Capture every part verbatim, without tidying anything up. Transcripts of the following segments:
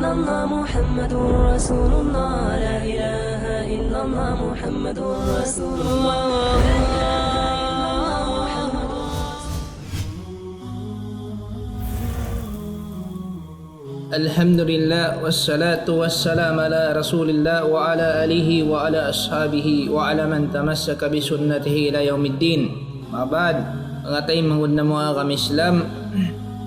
الله محمد رسول الله، لا إله إلا الله محمد رسول الله، لا إله إلا الله محمد رسول الله. الحمد لله، والصلاة والسلام على رسول الله وعلى آله وعلى أصحابه وعلى من تمسك بسنته إلى يوم الدين. Mabad, manga taymanghud namu' ha agama Islam,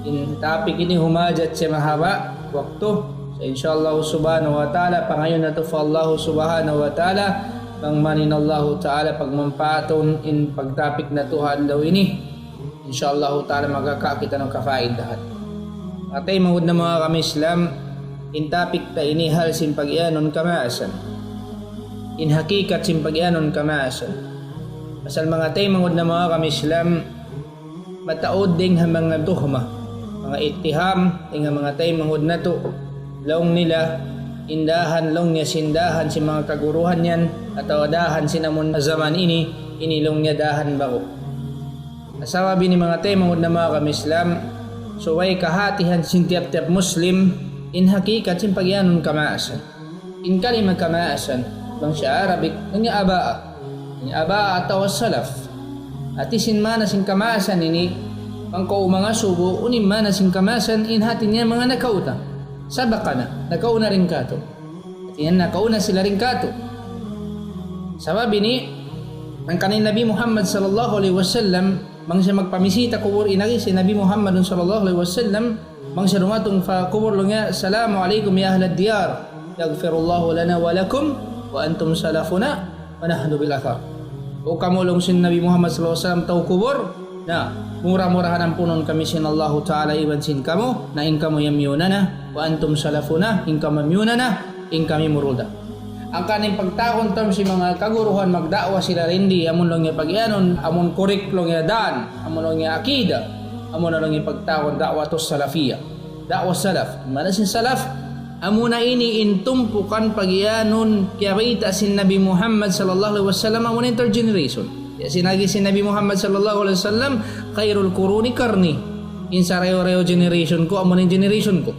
in topic ini humajat siya mahaba' waktu. So, insha Allah subhanahu wa ta'ala, pangayuun natu' pa Allah subhanahu wa ta'ala, bang man in Allah ta'ala pagmanpaatun in pag-topic natu' ha adlaw ini. Insha Allah ta'ala, makakawa' kita sin kapaidahan. Manga taymanghud namu' ha agama Islam, in topic ta ini hal sin pagiyanun kamaasan. In hakikat sin pagiyanun kamaasan. Pasal manga taymanghud namu' ha agama Islam, mataud dayn ha manga tuhma, manga ittiham, dayn ha manga taymanghud natu'. Laung nila, in dāhan laung niya sin dāhan sin manga kaguruhan yan, atawa dāhan sin amun jaman ini, ini laung niya dāhan ba'gu. Sabab ini manga taymanghud namu' ha agama Islam, subay kahātihan sin tiyap-tiyap Muslim, in hakikat sin pagiyanun kamaasan. In kalima kamaasan, bang siya Arabic, laung niya aba'a. Laung niya aba'a atawa salaf. Hāti sin maana sin kamaasan ini, bang kaw mangasubu, unu in maana sin kamaasan, in hāti niya manga nakauna. Sabaqana, nakauna dayn kātu'. Hāti niya nakauna sila dayn kātu'. Sabab ini, hangkan in Nabi Muhammad sallallahu alayhi wasallam, bang siya magpamisita kubul, in agi sin Nabi Muhammad sallallahu alayhi wasallam, bang siya dumatung pa kubul laung niya, "السلام عليكم يا أهل الديار، يغفر الله لنا ولكم، وأنتم سلفنا ونحن بالأثر." O kamu laung sin Nabi Muhammad sallallahu alayhi wasallam tau kubul, na, mura-murahan ampunun kami sin Allahu ta'ala iban sin kamu, na in kamu yan miyuna na, "وأنتم سلفنا", in kamu miyuna na, in kami murul da. Hangkan in pagtawagun ta sin manga kaguruhan magda'wa sila dayn di, amun laung niya pagiyanun, amun correct laung niya dān, amun laung niya akida, amun laung niya pagtawagun da'watus salafiyah. Da'wa salaf. Maana sin salaf, amuna ini in tumpukan pagiyanun kiyabayta' sin Nabi Muhammad sallallahu alayhi wasallam, amuna in third generation. Ya sin agi sin Nabi Muhammad sallallahu alayhi wasallam, "خير القرون قرني." In sarayaw-rayaw generation ku, amuna in generation ku.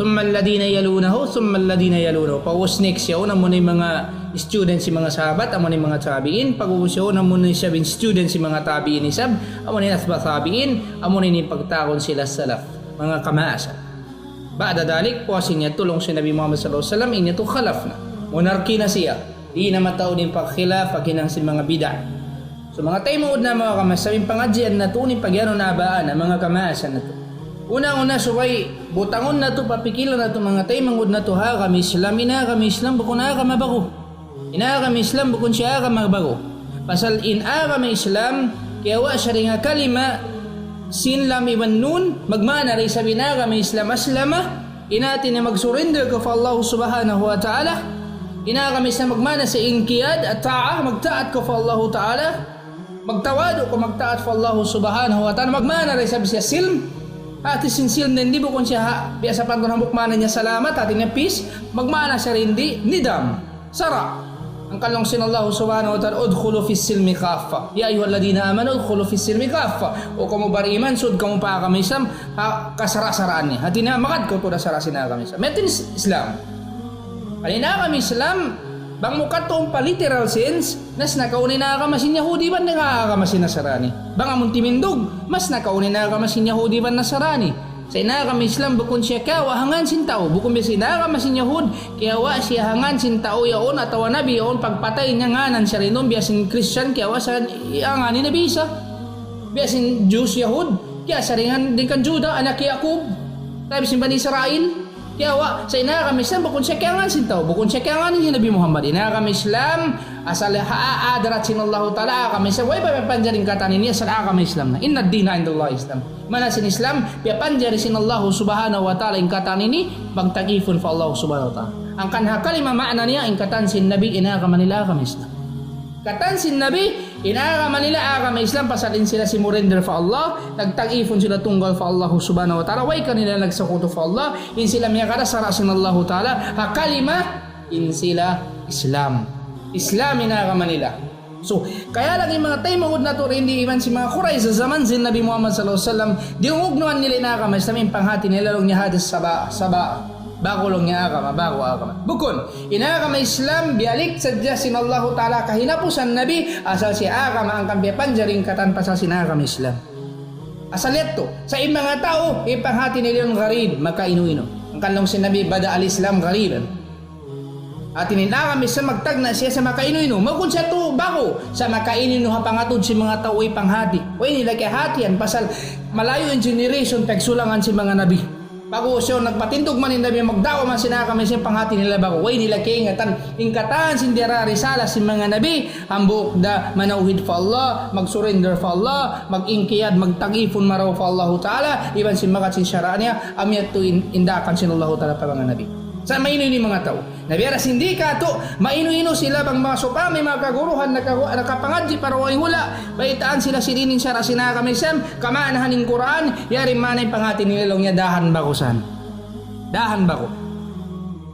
ثم الذين يلونهم، ثم الذين يلونهم. Pag'ubus next yaun, amuna in manga student sin manga sahabat, amuna in manga tabi'in. Pag'ubus yaun, amuna in isab in student sin manga tabi'in isab, amuna in atba' tabi'in, amuna in pagtawagun sila salaf, manga kamaasan. بعد ذلك, puas in yadtu laung sin Nabi Muhammad sallallahu alayhi wasallam, in yadtu khalaf na. Monarchy na siya. Di' na mataud in pagkhilaf, paghinang sin manga bid'ah. So, manga taymanghud namu' ha agama Islam, in pangadjian natu' ini pagiyanun aba'a na, manga kamaasan natu'. Una-una subay, butangun natu', papikilan natu', manga taymanghud natu' ha agama Islam, in agama Islam bukun agama ba'gu. In agama Islam bukun siya agama ba'gu. Pasal in agama Islam, kiyawa' siya dayn ha kalima, sin, lam iban nun, magmaana da isab in agama Islam aslama, in hāti niya mag-surrender kaw pa Allah subhanahu wa ta'ala. In agama Islam magmaana sin inqiyad, at-ta'ah, magtaat kaw pa Allah ta'ala. Magtawadu' kaw, magtaat pa Allah subhanahu wa ta'ala. Magmaana da isab siya silm. Hāti sin silm dayn di bukun siya ha, biya' sapantun hambuuk maana niya salamat, hāti niya peace. Magmaana siya dayn di nizam. Sara'. Hangkan laung sin Allah subhanahu wa ta'ala, "ادخلوا في السلم كافة. يا أيها الذين آمنوا ادخلوا في السلم كافة." O kamu bariman, sud kamu pa agama Islam, ha, kasara'-saraan niya. Hāti niya, magad kaw tuud ha sara' sin agama Islam. Mayan in Islam. Hāti niya agama Islam, bang mu katuun pa literal sense, mas nakauna in agama sin Yahudi iban dayn ha agama sin Nasrani. Bang amun timindug, mas nakauna in agama sin Yahudi iban Nasrani. Sa' in agama Islam bukun siya kiyawa' ha ngān sin tau. Bukun biya' sin agama sin Yahud, kiyawa' siya ha ngān sin tau yaun atawa nabi yaun, pagpatay niya ngānan siya dayn duun, biya' sin Christian kiyawa' sa' ha ngān ni Nabi Isa. Biya' sin Jews, Yahud, kiyawa' siya dayn kan Juda, anak Yakub. Tabi' sin Bani Israel. Kiyawa', sa' in agama Islam bukun siya kiyangān sin tau, bukun siya kiyangān ni Nabi Muhammad. In agama Islam, asal ha, ha, hadarat sin Allahu Ta'ala, agama Islam. Way pa piyapanjari in katan ini, asal agama Islam na. إن الدين عند الله الإسلام. Maana sin Islam, piyapanjari sin Allahu Subhanahu wa Ta'ala in katan ini, magta'at pa Allahu Subhanahu wa Ta'ala. Hangkan ha kalima maana niya, in katan sin Nabi, in agama nila agama Islam. Katan sin Nabi, in agama nila agama Islam, pasal in sila simurrender pa Allah, nagta'at sila tunggal pa Allahu Subhanahu wa Ta'ala, way kanila nagsakutu pa Allah, in sila miyagad ha sara' sin Allahu Ta'ala, ha kalima, in sila Islam. Islam in agama nila. So, kaya lagi' manga taymanghud natu' dayn di iban sin manga Quraysh ha jaman sin Nabi Muhammad sallallahu alayhi wasallam, diyungug nuan nila in agama Islam, in panghati nila laung niya hadha saba', saba'. Ba'gu laung niya agama, ba'gu agama. Bukun, in agama Islam, biyalik sadja sin Allahu Ta'ala kahinapusan Nabi, asal siya agama hangkan piyapanjari in katan pasal sin agama Islam. Asal yadtu, sa' in manga tau, in panghati nila yan gharib, makainu-inu. Hangkan laung sin Nabi, "Bada al-Islam ghariban." Hati niya in agama Islam magtagna' siya sa' makainu-inu. Bukun siya tu ba'gu, sa' makainu-inu ha pangatud sin manga tau way panghati. Way nila kiyahatihan, pasal malayu' in generation pagsulangan sin manga nabi. Ba'gu siya nagpatindug man in Nabi, magda'wa man sin agama Islam, panghati nila ba'gu. Way nila kaingatan in katan sin diyara risala sin manga nabi, hambuuk da manawhid pa Allah, mag-surrender pa Allah, mag-inqiyad, magtagipun marayaw pa Allahu Ta'ala, iban sin makat sin sara' niya, amu yadtu in, in daakan sin Allahu Ta'ala pa manga nabi. Sa' mainu-inu in manga tau. Na biya' da sin di' katu', mainu-inu sila bang manga supami, manga kaguruhan, nakagu-, nakapangadji' pa dugaing hula', baytaan sila sin ini in sara' sin agama Islam, kamaanahan in Qur'an, yari maana in panghati nila laung niya dahan ba'gu san. Dahan ba'gu.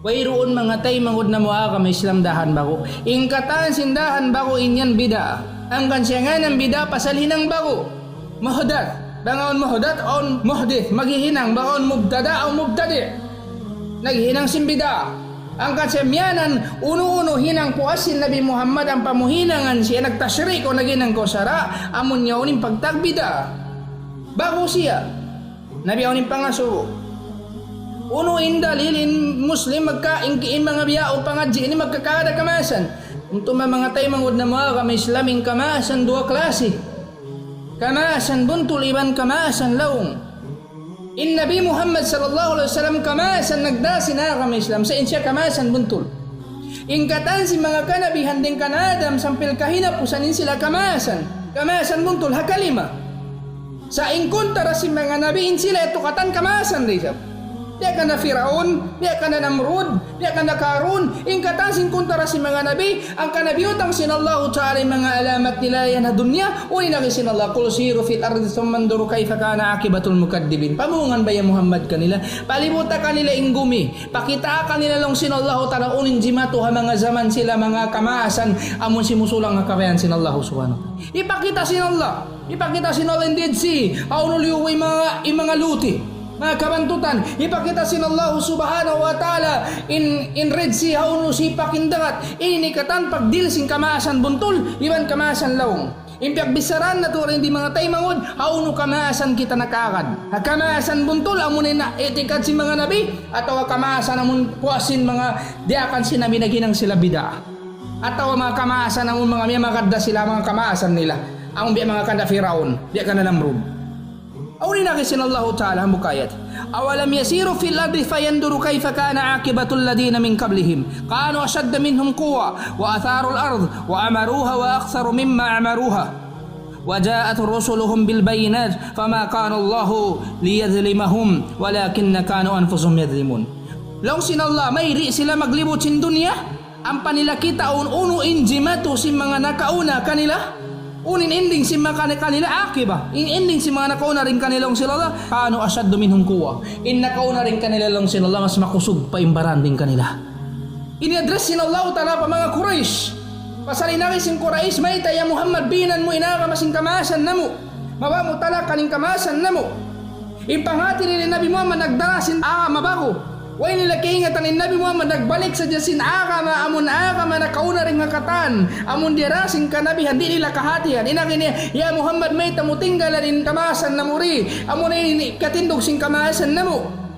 Wayruun manga taymanghud namu' agama Islam dahan ba'gu. In katan sin dahan ba'gu in yan bid'a. Hangkan siya ngānan bid'a pasal hinang ba'gu. Muhdath. Bang awn muhdath, awn muhdith. Maghihinang, bang awn mubtada', awn mubtadi'. Naghihinang sin bid'a. Hangkan siya miyanan, unu-unu hinang puas sin Nabi Muhammad ampa mu hinangan siya nagtashri' kaw naghinang kaw sara', amun yaun in pagtagbid'a. Ba'gu siya. Na biya' unu in pangasubu. Unu in dalil in Muslim magka-, in, in manga biya' u pangadji' ini magkakada kamaasan. Untu ma manga taymanghud namu' agama Islam in kamaasan duwa klase. Kamaasan buntul iban kamaasan laung. In Nabi Muhammad sallallahu alayhi wasallam kamaasan nagdā sin agama Islam, sa' in siya kamaasan buntul. In katan sin manga kanabihan dayn kan Adam sampay kahinapusan in sila kamaasan. Kamaasan buntul ha kalima. Sa' in kuntara sin manga nabi in sila yadtu katan kamaasan da isab. Biya' kan da Firaun, biya' kan da Namrud, biya' kan da Karun, in katan sin kuntara sin manga nabi, hangkan biyutang sin Allahu Ta'ala in manga alamat nila yan ha dunya, unu in agi sin Allah, قل سيروا في الأرض ثم انظروا كيف كان عاقبة المكذبين. Pamungan ba ya Muhammad kanila, palibuta kanila in gumi, pakitaa kanila laung sin Allahu Ta'ala unu in jimatu ha manga jaman sila manga kamaasan, amun simusulang ha kabayaan sin Allah Subhanahu wa Ta'ala. Hipakita' sin Allah. Hipakita' sin Allah in Dead Sea, hawnu liyubu in manga, in manga luti', manga kabantutan. Hipakita' sin Allah Subhanahu wa Ta'ala in, in Red Sea, hawnu sipak in dagat. Ini katan pagdihil sin kamaasan buntul, iban kamaasan laung. In piyagbicharahan natu' dayn di manga taymanghud, hawnu kamaasan kita nakaagad. Ha kamaasan buntul, amun in itikad sin manga nabi, atawa kamaasan amun puas sin manga diyaakan sin nabi naghinang sila bid'a. Atawa manga kamaasan amun manga miyamagad da sila manga kamaasan nila. Amun biya' manga kan da Firaun, biya' kan da Namrud. Awn in agi sin Allahu Ta'ala hambuuk ayat. أولم يسيروا في الأرض فينظروا كيف كان عاقبة الذين من قبلهم كانوا أشد منهم قوة وأثاروا الأرض وعمروها وأكثر مما عمروها وجاءتهم رسلهم بالبينات فما كان الله ليظلمهم ولكن كانوا أنفسهم يظلمون. Laung sin Allah, mayta' di' sila maglibut sin dunya, ampa nila kitaun unu in jimatu sin manga nakauna kanila. Unu in ending sin manga kanila akiba. In ending sin manga nakauna dayn kanila laung sin Allah, كانوا أشد منهم قوة. In nakauna dayn kanila laung sin Allah, mas makusug pa in baran dayn kanila. Ini address sin Allah Ta'ala pa manga Quraysh. Pasal in agi sin Quraysh, mayta' ya Muhammad biyinan mu in agama sin kamaasan namu'. Mabaya' mu talakan in kamaasan namu'. In panghati nila in Nabi Muhammad nagdara sin agama ba'gu. Way nila kaingatan in Nabi Muhammad nagbalik sadja sin agama, amun agama nakauna dayn ha katan, amun diyara sin kanabihan, di' nila kahatihan. In agi niya, ya Muhammad, mayta' mu tinggalan in kamaasan namu' di. Amu na ini katindug sin kamaasan namu'.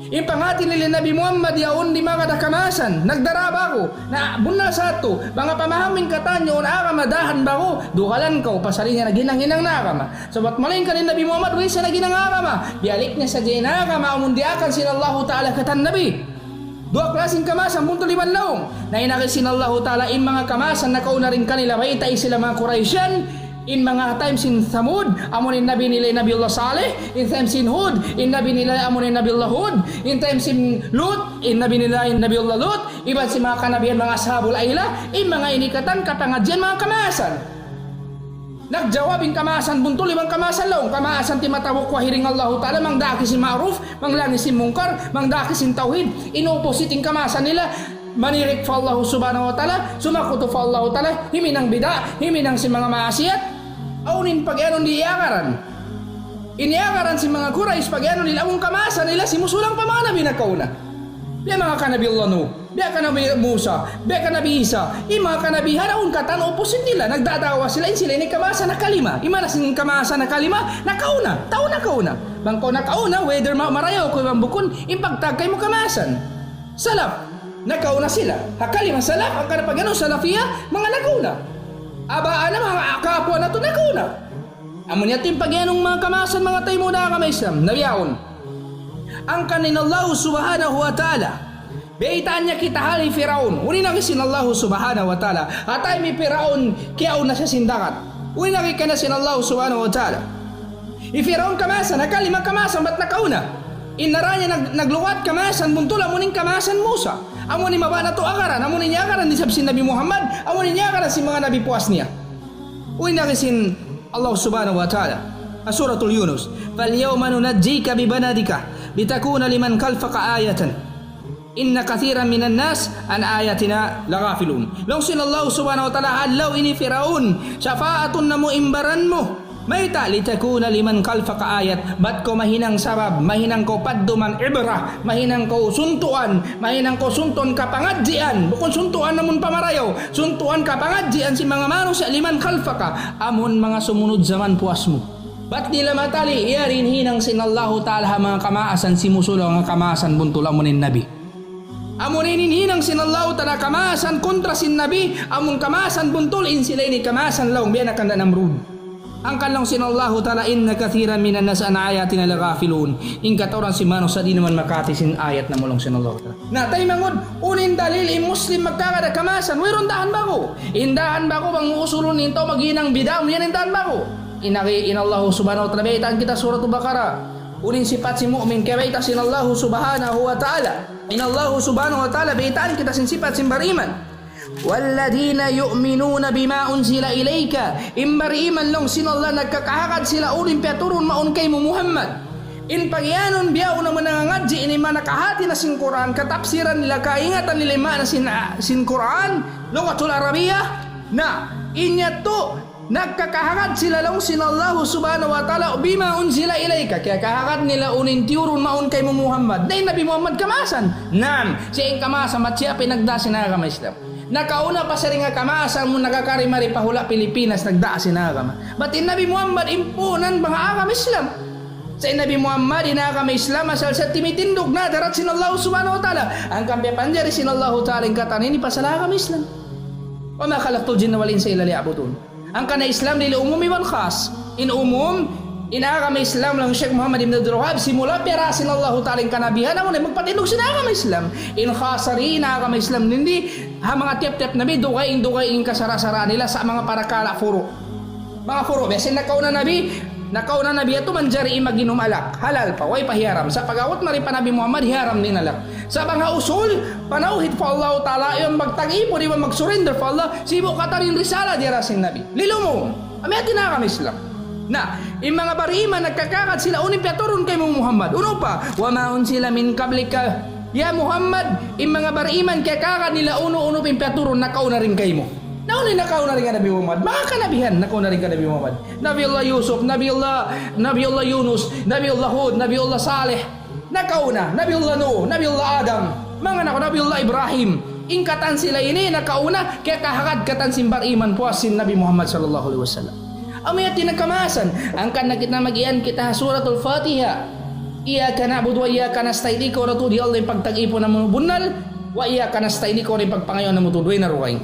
In panghati nila in Nabi Muhammad yaun di' magad ha kamaasan, nagdara ba'gu. Na bunnal sa yadtu, manga pamaham in katan yaun agama dahan ba'gu, dugalan kaw, pasal in yan naghinang-hinang na agama. Sabab malaingkan in Nabi Muhammad, way siya naghinang agama. Biyalik niya sadja in agama, amun diyaakan sin Allahu Ta'ala katan Nabi. Duwa klase in kamaasan, buntul iban laung. Na in agi sin Allahu Ta'ala, in manga kamaasan nakauna dayn kanila, mayta' sila manga Quraysh yan, in manga time sin Thamud, amun in nabi nila in Nabiullah Saleh, in time sin Hud, in nabi nila amun in Nabiullah Hud, in time sin Lut, in nabi nila in Nabiullah Lut, iban sin manga kanabihan manga Ashabul Aila, in manga ini katan kapangadjian manga kamaasan. Nagjawab in kamaasan buntul iban kamaasan laung. Kamaasan timatabuk wa hiring Allahu Ta'ala, mangdaki sin ma'ruf, manglangi sin munkar, mangdaki sin tawhid, in opposite in kamaasan nila, manirik pa Allah Subhanahu wa Ta'ala, sumakutu pa Allah Ta'ala, himinang bid'a, himinang sin manga maasiyat. Awn in pag-iyanun di' iyagaran. In iyagaran sin manga Quraysh, pag-iyanun nila, amun kamaasan nila, simusulang pa manga nabi nakauna. Biya' manga kan Nabi Allah Nuh, biya' kan Nabi Musa, biya' kan Nabi Isa, in manga kanabihan awn katan opposite nila, nagdadaawa sila, in sila ini kamaasan nakalima. In maana sin kamaasan nakalima, nakauna, tau nakauna. Bang kaw nakauna, whether ma-, marayaw kaw iban bukun, in pagtawag kaymu kamaasan. Salaf, nakauna sila. Ha kalima salaf, hangkan pag-anu, salafiyah, manga nakauna. Abaan na, manga kaapuan natu' nakauna. Amu niya in pag-iyanun manga kamaasan, manga taymanghud ku ha agama Islam, na bihaun. Hangkan in Allah subhanahu wa ta'ala, baytaan niya kita hal hi Firaun. Unu in agi sin Allah subhanahu wa ta'ala. Hati hi Firaun, kiyauna siya sin dagat. Unu in agi kaniya sin Allah subhanahu wa ta'ala. Hi Firaun kamaasan, ha kalima kamaasan, bat nakauna. In nara niya nag-, nagluwat kamaasan buntul, amu in kamaasan Musa. Amu in mabaya' natu' agaran, amu in iyagaran isab sin Nabi Muhammad, amu in iyagaran sin manga nabi puas niya. Unu in agi sin Allah subhanahu wa ta'ala. Ha Suratul Yunus. فَالْيَوْمَ نُنَجِّيكَ بِبَدَنِكَ لِتَكُونَ لِمَنْ خَلْفَكَ آيَةً إِنَّ كَثِيرًا مِنَ النَّاسِ عَنْ آيَاتِنَا لَغَافِلُونَ. Laung sin Allah subhanahu wa ta'ala, ha adlaw ini Firaun, sapaatun namu' in baran mu. Mayta'? لِتَكُونَ لِمَنْ خَلْفَكَ آيَةً. Bat kaw mahinang sabab, mahinang kaw padduman, ibrah, mahinang kaw suntuan, mahinang kaw suntuan kapangadjian, bukun suntuan amun pamarayaw, suntuan kapangadjian sin manga manusiya', لِمَنْ خَلْفَكَ, amun manga sumunud jaman puas mu. Bat nila matali', yari in hinang sin Allahu Ta'ala ha manga kamaasan, simusulang ha kamaasan buntul amu in Nabi. Amu in hinang sin Allahu Ta'ala kamaasan kontra sin Nabi, amun kamaasan buntul in sila ini kamaasan laung biya' na kan Namrud. Hangkan laung sin Allahu Ta'ala, إِنَّ كَثِيرًا مِنَ النَّاسِ عَنْ آيَاتِنَا لَغَافِلُونَ. In katan sin manusiya' di' na man makahati sin ayat namu' laung sin Allahu Ta'ala. Na, taymanghud, unu in dalil in Muslim magkahagad ha kamaasan, wayruun dahan ba'gu. In dahan ba'gu bang usulun in tau maghinang bid'ah, yan in dahan ba'gu. In agi in Allah subhanahu wa ta'ala, baytaan kita Suratul Baqarah. Unu in sipat sin mu'min, kiyabayta' sin Allah subhanahu wa ta'ala. In Allah subhanahu wa ta'ala, baytaan kita sin sipat sin bariman. وَالَّذِينَ يُؤْمِنُونَ بِمَا أُنْزِلَ إِلَيْكَ. In bariman laung sin Allah, nagkakahagad sila unu in piyaturun mawn kaymu Muhammad. In pagiyanun biya' unu manangangadji' ini, manga nakahati na sin Qur'an, katapsiran nila, kaingatan nila in maana sin, sin Qur'an, lughatul Arabiyyah. Na, in yadtu, nagkakahagad sila laung sin Allah subhanahu wa ta'ala, بِمَا أُنْزِلَ إِلَيْكَ. Kiyakahagad nila unu in tiyurun mawn kaymu Muhammad. Na in Nabi Muhammad kamaasan. Naam, siya in kamaasan, bat siya pa in nagdā sin agama Islam. Nakauna pa siya dayn ha kamaasan, amun nakakari mari pa hula' Pilipinas, nagdā sin agama. Bat in Nabi Muhammad, in puunan bang ha agama Islam. Sa' in Nabi Muhammad, in agama Islam, asal siya timitindug na darat sin Allah subhanahu wa ta'ala. Hangkan piyapanjari sin Allah ta'ala in katan ini pasal agama Islam. وَمَا خَلَقْتُ الْجِنَّ وَالْإِنسَ إِلَّا لِيَعْبُدُونِ. Hangkan in Islam dili umum iban khas. In umum, in agama Islam laung Sheikh Muhammad ibn Abdul Wahhab, simula' piyara sin Allahu ta'ala in kanabihan, amu na in magpatindug sin agama Islam. In khas yari in agama Islam, di' ha manga tiyap-tiyap nabi, dugaing-dugaing in kasara'-sara' nila sa' manga parakala' furu'. Manga furu', biya' sin nakauna nabi, nakauna nabi yadtu manjari in mag-inum alak, halal pa, way pa hiyaram. Sa' pag-abut mari pa Nabi Muhammad, hiyaram na in alak. Sa' bang ha usul, panawhid pa Allah ta'ala, iban magtag-ipun, iban mag-surrender pa Allah, sibu' katan in risala diyara sin Nabi. Lilumum, amu yadtu in agama Islam. Na, in manga bariman, nagkakahagad sila unu in piyaturun kaymu Muhammad. Unu pa, وَمَا أُنْزِلَ مِنْ قَبْلِكَ. Ya Muhammad, in manga bariman, kiyakahagad nila unu-unu in piyaturun nakauna dayn kaymu. Na unu in nakauna dayn kan Nabi Muhammad? Manga kanabihan, nakauna dayn kan Nabi Muhammad. Nabi Allah Yusuf, Nabi Allah, Nabi Allah Yunus, Nabi Allah Hud, Nabi Allah Saleh. Nakauna, Nabi Allah Nuh, Nabi Allah Adam. Manga nakauna, Nabi Allah Ibrahim. In katan sila ini nakauna, kiyakahagad katan sin bariman puas sin Nabi Muhammad sallallahu alayhi wasallam. Amu yadtu in kamaasan, hangkan na kita magiyan kita ha Suratul Fatiha. إِيَّاكَ نَعْبُدُ وَإِيَّاكَ نَسْتَعِينُ. Ikaw ra tuud ya Allah in pagtag-ipun namu' bunnal, وَإِيَّاكَ نَسْتَعِينُ, ikaw ra in pagpangayu' namu' tuud, way na dugaing.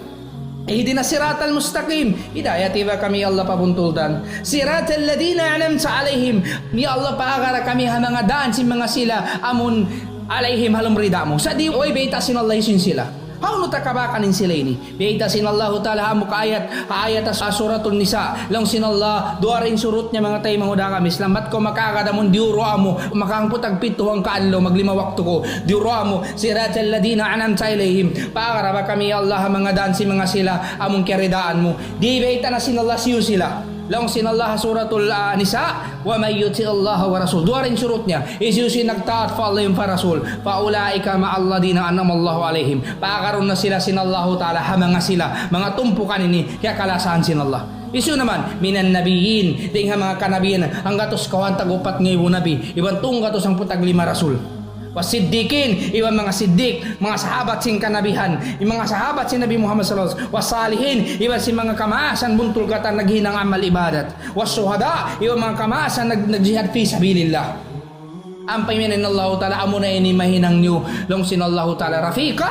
اهْدِنَا الصِّرَاطَ الْمُسْتَقِيمَ. Hidayati ba kami ya Allah pa buntul dan. صِرَاطَ الَّذِينَ أَنْعَمْتَ عَلَيْهِمْ. Ya Allah, paagara kami ha manga dan sin manga sila amun عليهم ha lawm rida mu. Sa' di' way bayta' sin Allah hisiyu in sila. Hawnu ta kabakan in sila ini? Bayta' sin Allahu Ta'ala ha hambuuk ayat, ha ayat ha Suratul Nisa. Laung sin Allah, duwa ra in surut niya manga taymanghud ku ha agama Islam. Bat kaw makaagad amun diyuru mu, makahangpu' tag pitu hangka adlaw, maglima waktu kaw. Diyuru mu, صِرَاطَ الَّذِينَ أَنْعَمْتَ عَلَيْهِمْ. Paagara ba kami ya Allah ha manga dan sin manga sila, amun kiyaridaan mu. Di' bayta' na sin Allah hisiyu sila. Laung sin Allah ha Suratul, ah, Nisa, وَمَنْ يُطِعِ اللَّهَ وَالرَّسُولَ. Duwa ra in surut niya. Hisiyu in nagtaat pa Allah iban pa Rasul. فَأُولَٰئِكَ مَعَ الَّذِينَ أَنْعَمَ اللَّهُ عَلَيْهِمْ. Paagaran na sila sin Allahu Ta'ala ha manga sila. Manga tumpukan ini, kiyakalasahan sin Allah. Hisiyu naman, مِنَ النَّبِيِّينَ. Dayn ha manga kanabihan, hanggatus kawhaan tag-upat ngaibu nabi. Iban tunggatus hangpu' tag lima rasul. والصديقين, iban manga siddiq, manga sahabat sin kanabihan, iban manga sahabat sin Nabi Muhammad sallallahu alayhi wasallam. والصالحين, iban sin manga kamaasan buntul katan naghinang amal ibadat. والشهداء, iban manga kamaasan nag-, nagjihad fi sabilillah. Ampa imiyan in Allahu Ta'ala, amuna ini mahinang niyu, laung sin Allahu Ta'ala, رفيقا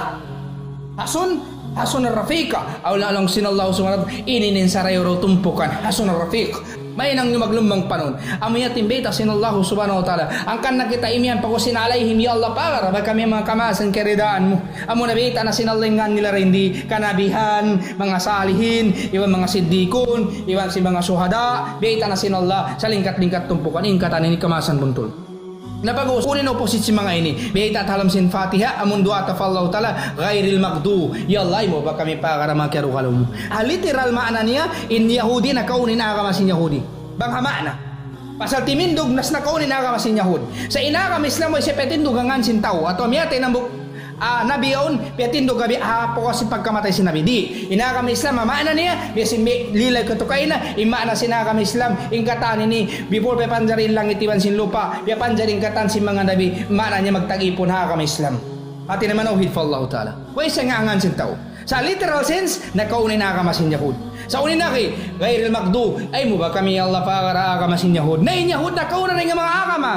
حسنا, حسنا رفيقا. Aw la-, laung sin Allah subhanahu wa ta'ala, ini in sarayaw-rayaw tumpukan, حسنا رفيقا. Mahinang niyu maglumbang panun. Amu yadtu in bayta' sin Allah subhanahu wa ta'ala. Hangkan na kita imiyan pag'ubus sin عليهم, ya Allah, pag'ara ba kami manga kamaasan kiyaridaan mu. Amuna bayta' na sin Allah in ngan nila dindi, kanabihan, manga salihin, iban manga siddiqun, iban sin manga shuhada, bayta' na sin Allah, salingkat-lingkat tumpukan, in katan ini kamaasan buntul. Na pag'ubus, unu in opposite sin manga ini. Bayta' ta ha lawm sin Fatiha, amun duwaa ta pa Allah Ta'ala, غير المغضوب. Ya Allah, ayaw mu ba kami pag'ara manga kiyarugalumu. Ha literal maana niya, in Yahudi nakauna in agama sin Yahudi. Bang ha maana. Pasal timindug na siya nakauna in agama sin Yahud. Sa' in agama Islam, way siya piyatindug ha ngan sin tau. Atawa miyatay in hambuuk ah, nabi yaun, piyatindug ha bi-, ha pag'ubus sin pagkamatay sin nabi. Di', in agama Islam, ha maana niya, biya' sin mi-, lilay katu' kaina, in maana sin agama Islam, in katan ini, before piyapanjari in langit iban sin lupa', piyapanjari in katan sin manga nabi, maana niya magtag-ipun ha agama Islam. Hati niya manawhid pa Allah Ta'ala. Way siya ngan sin tau. Sa' literal sense, nakauna in agama sin Yahud. Sa' unu in agi, غير المغضوب. Ayaw mu ba kami, ya Allah, pag'ara agama sin Yahud. Na in Yahud nakauna dayn ha manga agama.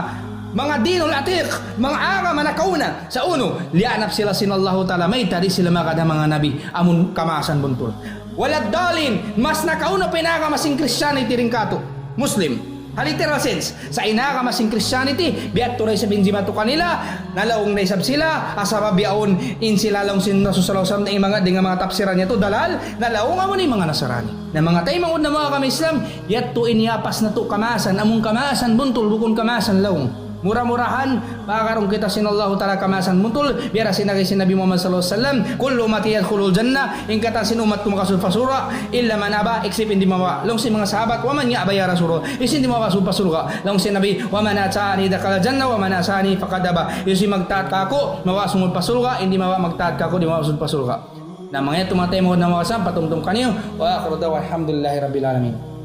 Manga dinul atiq, manga agama nakauna. Sa' unu, liyaanap sila sin Allahu Ta'ala, mayta' di' sila magad ha manga nabi, amun kamaasan buntul. ولا الضالين, mas nakauna pa in agama sin Christianity dayn katu'. Muslim. Ha literal sense. Sa' in agama sin Christianity, biya' tu da isab in jimatu kanila, nalaung da isab sila, asal biya' yaun in sila laung sin Rasul sallallahu alayhi wasallam, in manga, dayn ha manga tafsiran niya tu dalal, nalaung amun in manga Nasrani. Na manga taymanghud namu' ha agama Islam, yadtu in yapas natu' kamaasan, amun kamaasan buntul, bukun kamaasan laung. Mura-murahan, pag'arun kita sin Allahu Ta'ala kamaasan buntul, biya' da sin agi sin Nabi Muhammad sallallahu alayhi wasallam, كل أمتي يدخلون الجنة, in katan sin ummat ku makasud pa surga', إلا من أبى, except in di' mawa'. Laung sin manga sahabat, ومن يأبى يا رسول الله؟ Hisiyu in di' mawa' sumud pa surga'? Laung sin Nabi, من أطاعني دخل الجنة ومن عصاني فقد أبى. Hisiyu in magtaat kāku', mawa' sumud pa surga', in di' mawa' magtaat kāku', di' mawa' sumud pa surga'. Na manga yadtu manga taymanghud namu' ha agama Islam, patumtum kaniyu, وآخر دعوانا أن الحمد لله رب العالمين.